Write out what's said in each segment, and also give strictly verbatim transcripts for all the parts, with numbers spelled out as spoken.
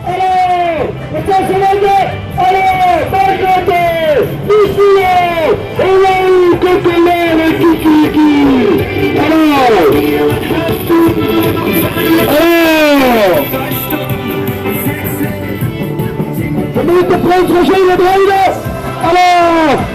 Allez, het is de ronde. Allez, Margrethe, Lucille, Roland, Coquelin, Kiki, Kiki. Allez. Allez. We moeten Prins Roger de Brede. Allez.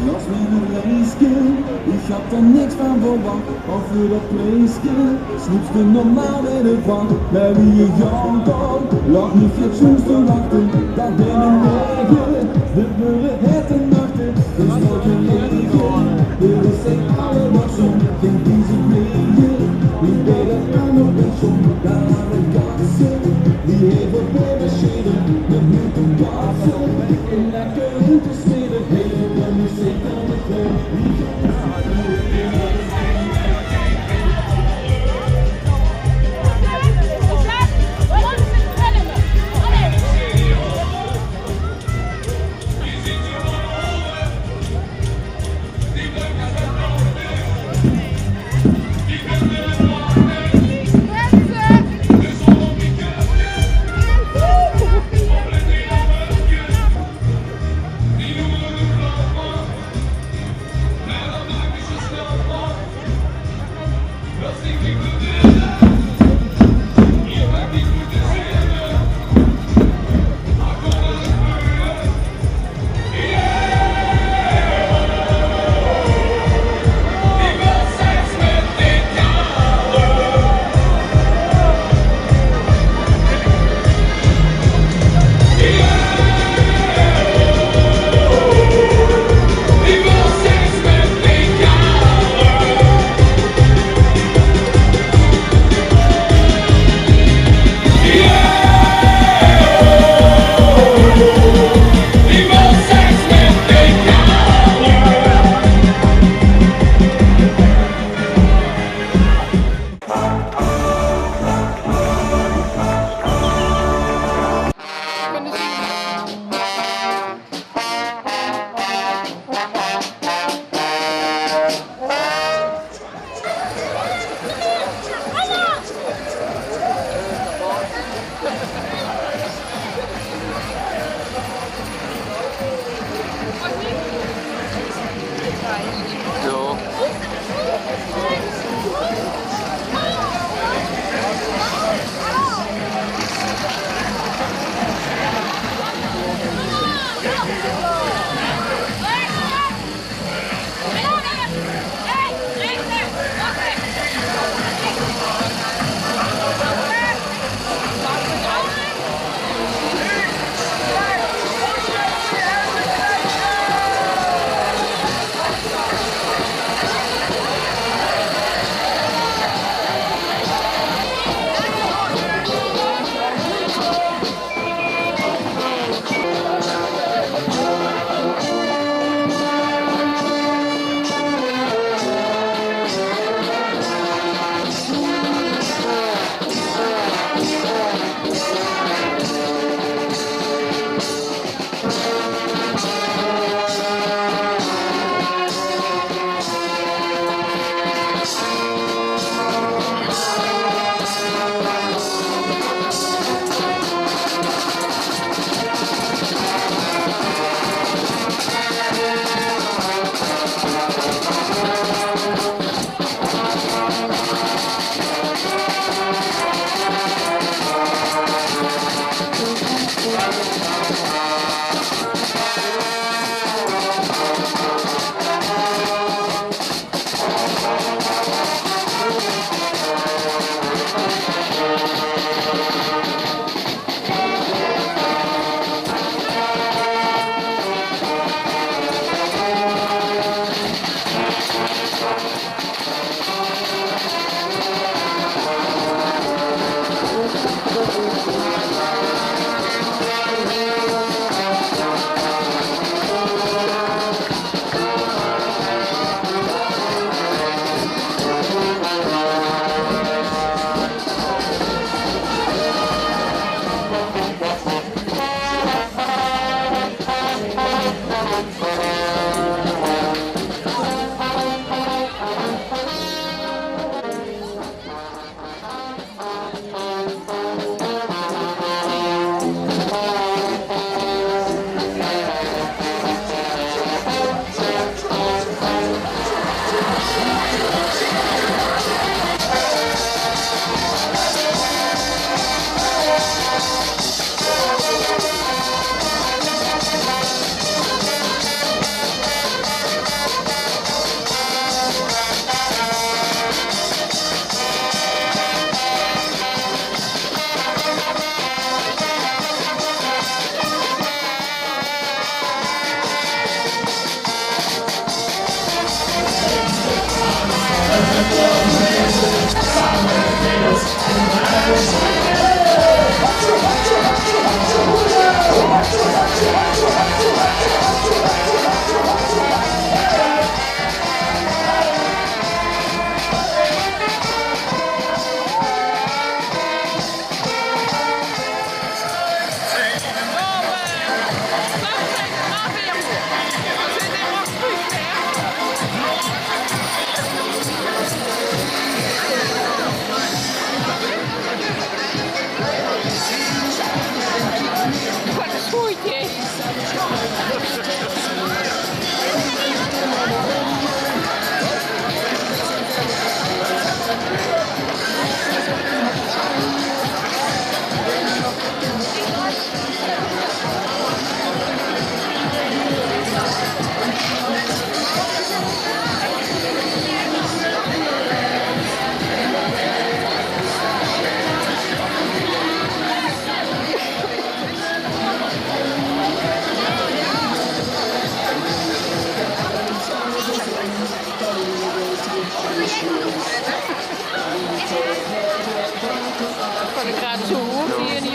Los mit 'n reiske, ich hab d'r niks van verwach. Of veur dat prijske snoepste normaal in de van. Mer wie je jank al, lag niet het soms te wachten. Dat binnen morgen de burre het te nachten. Dus wat je liggen, de rest zijn alle wat zo. Geen vieze wegen, wie bij dat aan op pensioen. Daar aan het kassen, die heeft wat bij de scheren. Met moeite wassen, in lekker in te smeren. Hele muziek aan de grond.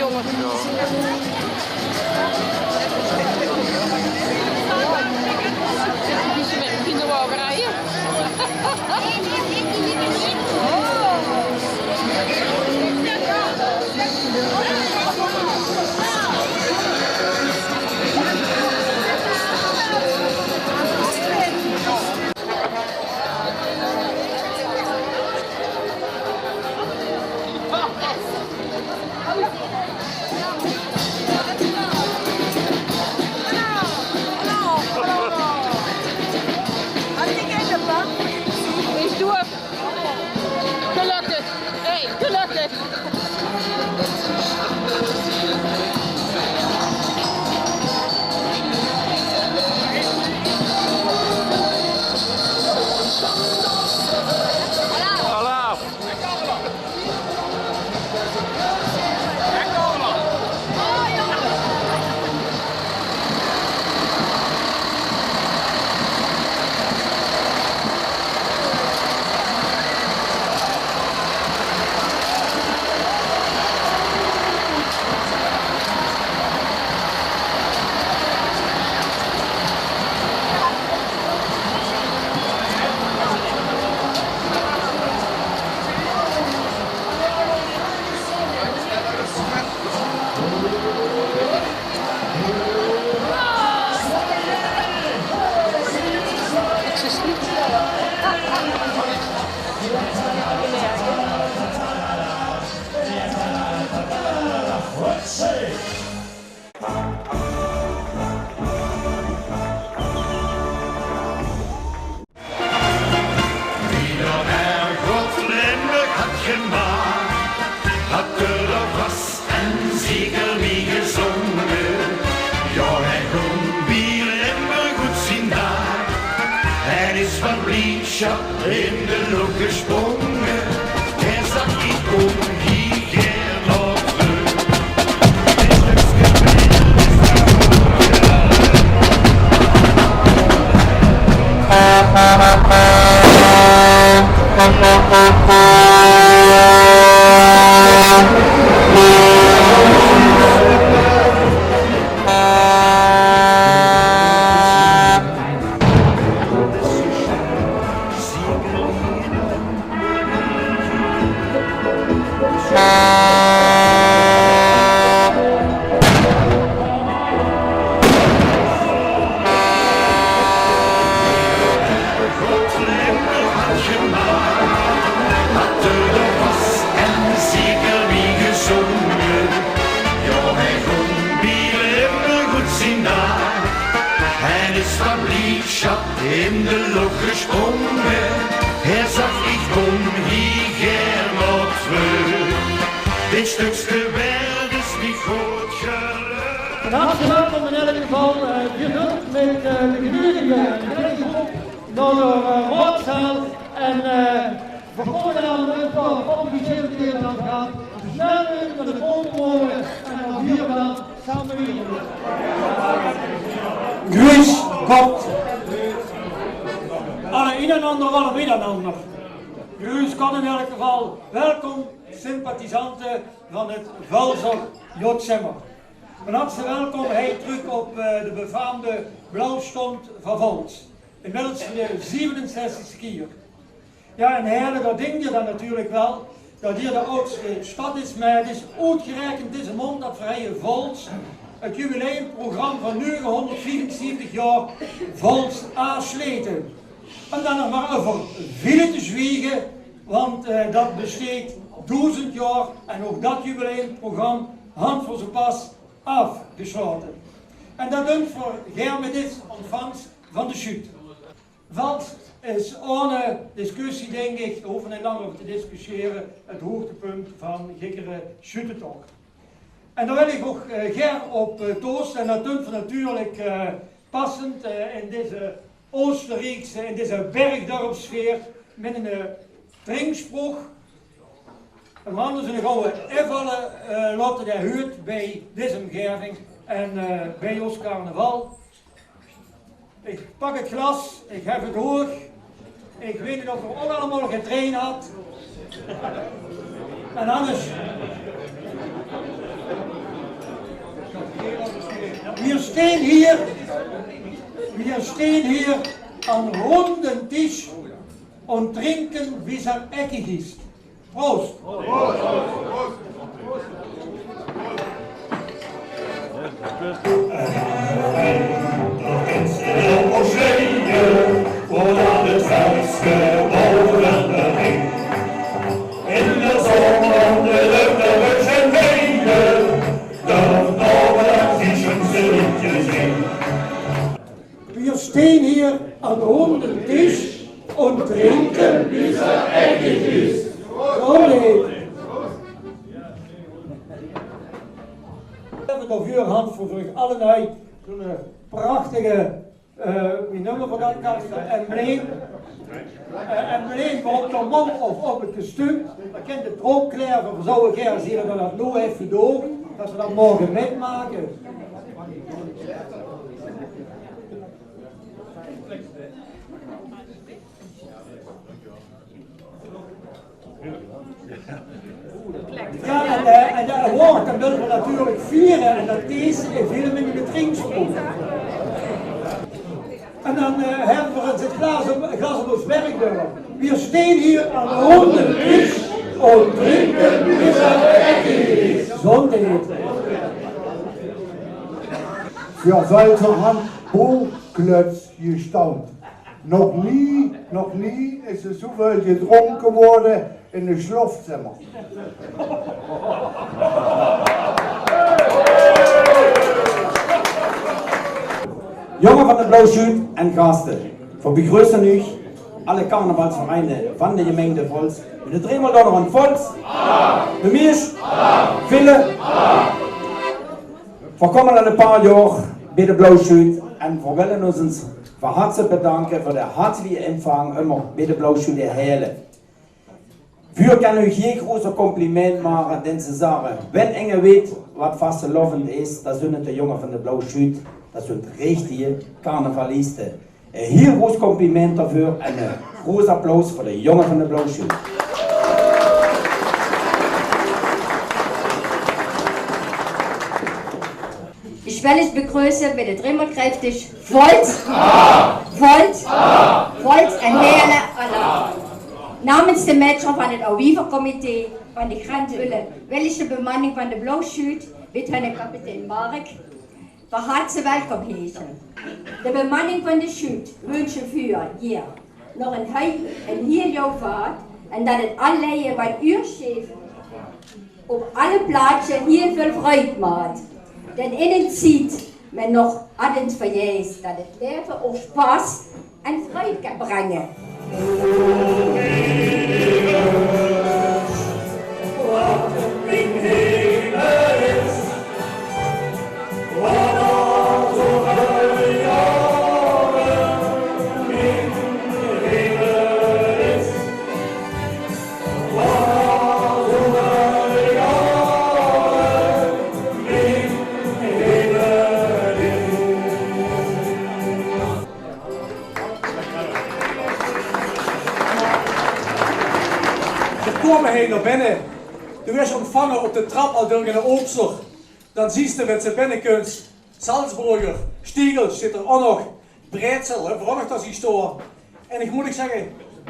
Moesten we in de wauw rijden? Ich doe Gelukkig. Hey, gelukkig. Alaaf. Wie d'r Herrgott Limburg hat gemaak, hat d'r vast en zeker mie gezónge. Jao, hae góng bie Limburg good zien daag. Hae is van bliedsjap in de lóch gesprónge. Hae zag: "Ich kóm hie gaer nog trök." Hae is van bliedsjap in de lóch gesprónge. Hae zag: "Ich kóm hie gaer nog trök." Dit stökske waerd is mie good gelök. Van harte welkom in elk geval, eh, gevöld mit, eh, de genuueging, eh, de groep nao de, eh, raodzaal. En, eh, v'r kómme dao aan 't officiële deil van gehad. Snel oet nao de kopermolen en dan v'r dan same wiejer. Gruus Gott. Alle ein en ander, alle mitenander. Gruus Gott in elk geval. Welkom, sympathisante van 't Völser Jochem. Van harte welkom hie trök op, eh, de befaamde Blauwstont van Völs. Inmiddels de zevenenzestigste kier. Jao, en Heële, dat dink geer dan natuurlik waal, dat hie de aadste stad is, mer 't is oetgeraekend deze maond dat v'r hie in Völs 't jubileumprogram van negehónderdvierenzeventig jaor Völs aafslete. Óm dan nog mer euver Vele te zwiege, want, eh, dat besteet doezend jaor en ouch dat jubileumprogram hant v'r zoepas aafgeslaote. En dat doon v'r gaer mit dit ontvangst van de sjuut. Völs is ohne discussie, dink ich, dao hove v'r neet lang euver te discussiëre, 't hoogtepunt van gikkere sjuutetoch. En dao wil ich ouch, eh, gaer op, eh, tooste. En dat doon v'r natuurlik, eh, passend, eh, in deze Oostenriekse, in deze bergdörpssfeer, mit ein, eh, drinksprook. En v'r hant dus eine gouwe invalle, eh, laote, dae huurt bie deze ómgaeving en, eh, bie ós carnaval. Ich pak 't glas, ich hef 't hoog. Ich weit neet of geer ouch allemaol getrein hat. En angers, Stehen hier, wir stehen hier am runden Tisch und trinken, bis er eckig ist. Proost! Wir stehen hier am runden Tisch und trinken, bis er eckig ist. Zo neet. Effe daoveur han v'r veur uch allenei zoe'n prachtige, eh, wie neume v'r dat, Karsten? Embleem. Eh, embleem op de mond of op 't kostuum. Dao kint 't droop klaere. V'r zouwe gaer zeen dat v'r dat noe effe doon, dat v'r dat moge mitmake. Jao, en, eh, en de award, dat wille v'r natuurlik viere. En dat is in film in de drinkspel. En dan, eh, höbbe v'r 't glaas op, glaas op ós merk dao. Wir stehen hier am runden Tisch und trinken, bis er eckig ist. Gezondheid. Veur Seltzer han Boelklötz gestaunt. Nog nie, nog nie is d'r zoeväöl gedrónke woorte in e Sjlofzimmer. Jónge van de Blauw Sjuut en gaste, v'r begreuze uch, alle carnavalsvereine van de gemeinde Woltz, mit de dreimol dónner en Woltz, de Miesch, Ville. V'r kómme al e paar jaor bie de Blauw Sjuut en v'r wille ós van harte bedanke veur de hartelije empvang ummer bie de Blauw Sjuut in Heële. V'r kónne uch gee groeëter compliment make, dens ze zage: wen inge wit wat vasteloavend is, dat zunt de jónge van de Blauw Sjuut, dat zunt richtige carnavaliste. E hieël groeët compliment daoveur en e groeët applaus veur de jónge van de Blauw Sjuut. Ich well uch begreuze mit de drimmol kräftig Woltz, Woltz, Woltz en Heële alaaf. Namens de Mädcher van 't Auwieverkomitee van de Grenz Ulle well ich de bemanning van de Blauw Sjuut mit hunne kapitein Mark van harte welkom heesche. De bemanning van de Sjuut wünsche veur hie nog 'n hie-, 'n hieël jaor vaart en dat 't allein van uur sjef op alle plaatse hieël väöl vreid maat. Den in 'n Tied men nog alles vergeet, dat 't laeve ouch Sjpass en vreid kan brenge. Ze kómme hie nao binne. Doe weurs óntvange op de trap al door 'ne Oobster. Dan zuus te, wen ze binnekunt, Salzburger, Stiegel zit d'r ouch nog, Brezel, hè, v'r ouch nog dat zien stoa. En ich mót uch zègke,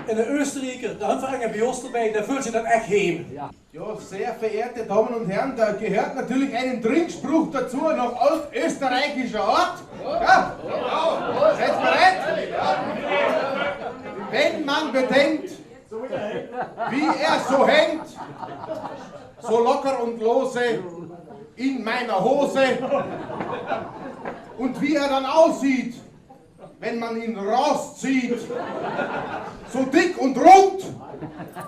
'ne Österreicher, dao höbbe v'r inge bie ós d'rbie, dae veult zich dan ech heem. Ja, sehr verehrte Damen und Herren, da gehört natürlich ein Trinkspruch dazu, nach altösterreichischer Art. Ja? Seid bereit? Wenn man bedenkt, wie er so hängt, so locker und lose in meiner Hose, und wie er dann aussieht, wenn man ihn rauszieht, so dick und rund,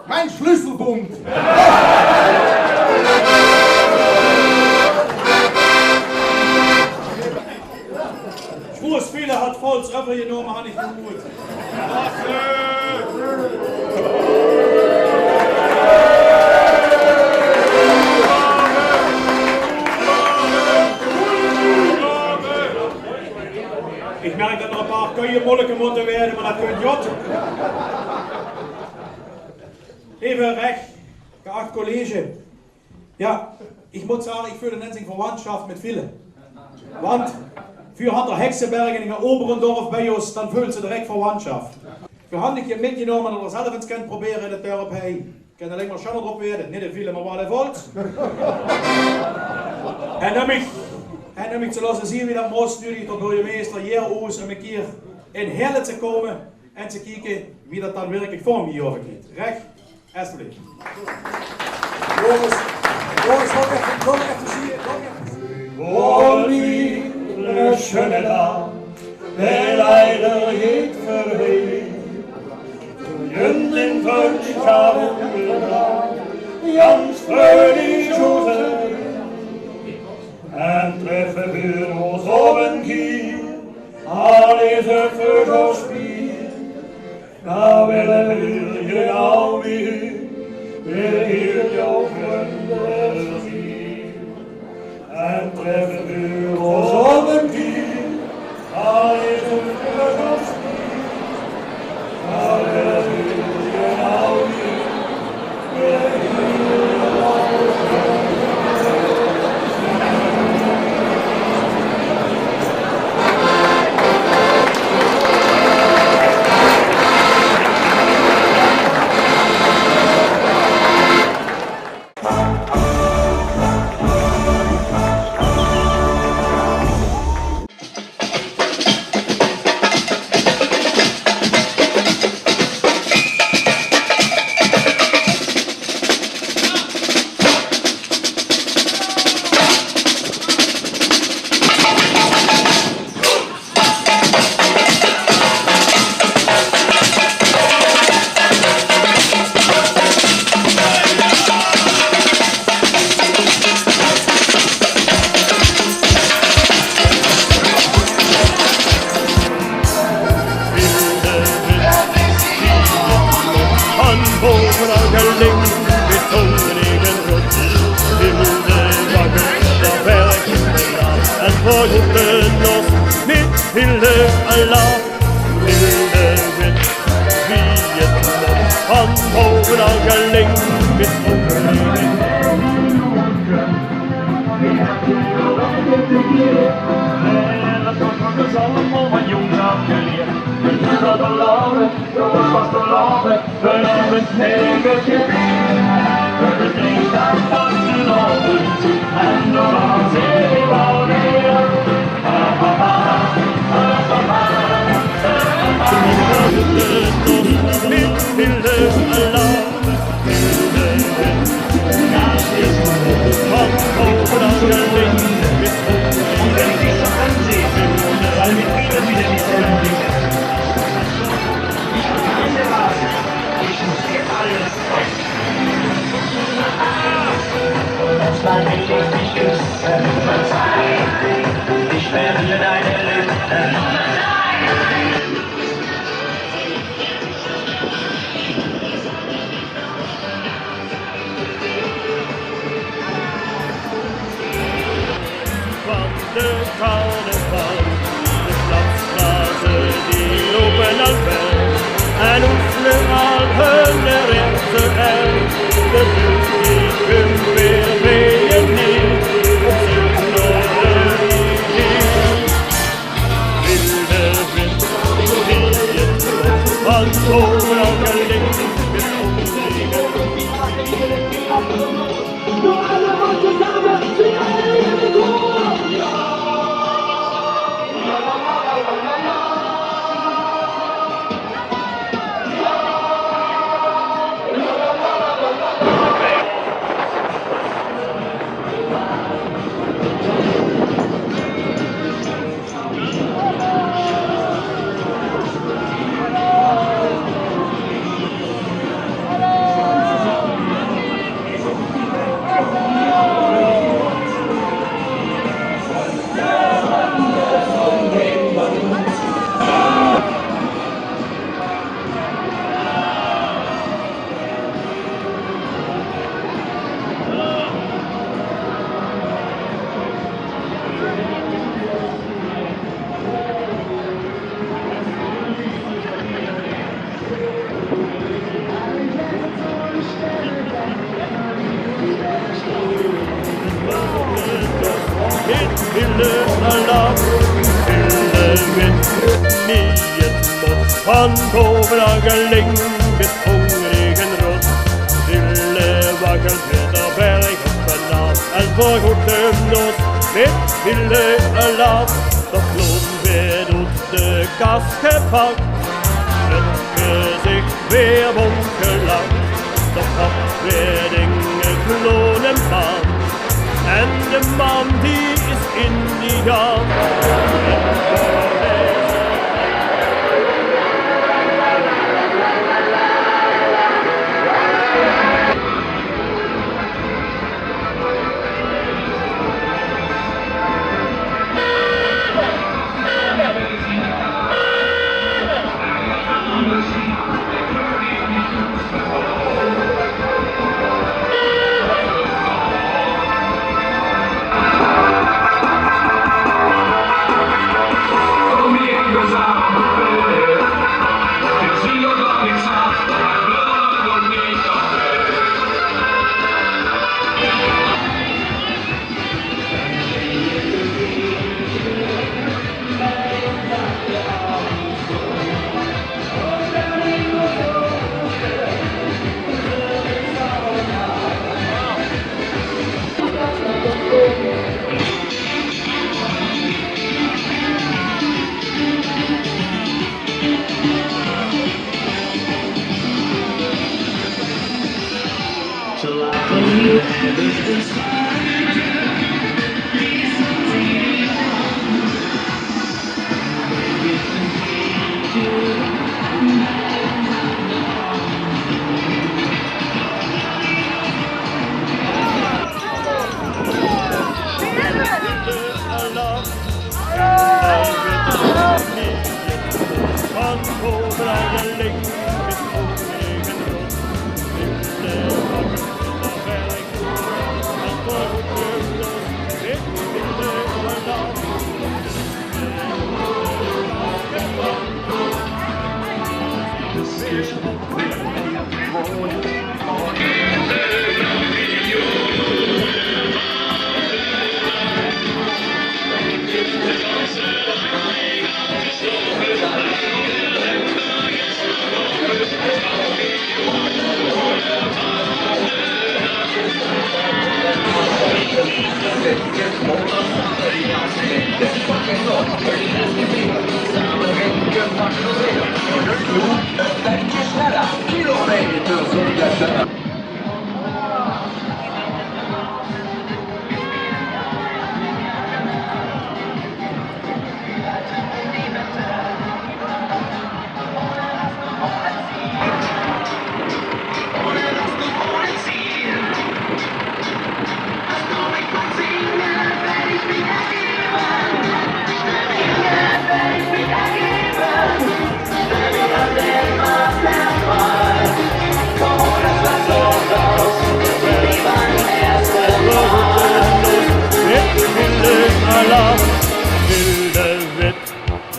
mein Schlüsselbund. Schwues Fehler hat Volz öffergenómme, han ich vermuut. Ich merk, dat d'r e paar Köh gemolleke mótte weëde, mer dat kunt jot. Eve rech, geacht Kollege. Ja, ich mót zage, ich veul 'n enzing Verwandtschaft mit Ville. Want Vuur hat d'r Hekseberg en Oberendorf bie ós, dan veult ze direk verwantsjaf. Vuur han ich mitgenómme det d'r zelf ins kènt probere in 't dörp hie. Kènt allein mer sjoon drop waere, neet de vele, mer waal de volt. En óm mich, en óm mich te laote zeen wie det mós, nuuedig ich d'r burgemeister hie oes óm ein kier in Heerle te kómme en te kieke wie det dan wirkelik veur mich hie euver geit. Rech? Estebleef. Jónges, jónges, wacht effe, wacht effe, zie, wacht effe. Woll wie eine sjoone daag, de leider geit vörhie. Junt in vörtjie jans freulich sjoete. En treffe vuur ós op ein kier, al is 't veur zo'n spier. Dao wille veer genau wie, veer hie op 't plezeer. En treffe vuur ós op ein kier, al is 't veur zo'n spier. Dao wille veer genau wie, veer hie op 't plezeer. Van boven al gelind, mit zónnigen rot, wilde wakker, d'r berg vandaan. En veer roepe nog mit wilde alaaf, wilde wind, wie 't mót. Van boven al gelind, mit zónnigen rot. Van de carnaval, de sjtadsblaze die loupe al wied en oefene al hunne rechte el. De buurt die kump weer biejenein op zeuk nao de regie. Wilde wind, die 't van overal gelind. Wie 't mót, van Boverageling bis Óngregenrood. Ville waggelt weer d'r berg op en aaf en vergoedt 'm nos mit ville alaaf. D'r clown weer oet de kas gepak, 't gezich weer bónt gelach. D'r pap weer dinge clown en man. En de mam die is indiaan.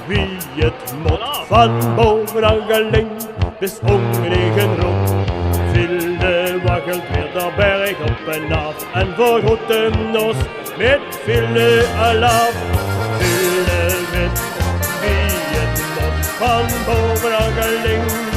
Wie 't mót, van Boverageling bis Óngregenrood. Ville waggelt weer d'r berg op en aaf en vergoedt 'm nos mit ville alaaf. Ville wit, wie 't mót, van Boverageling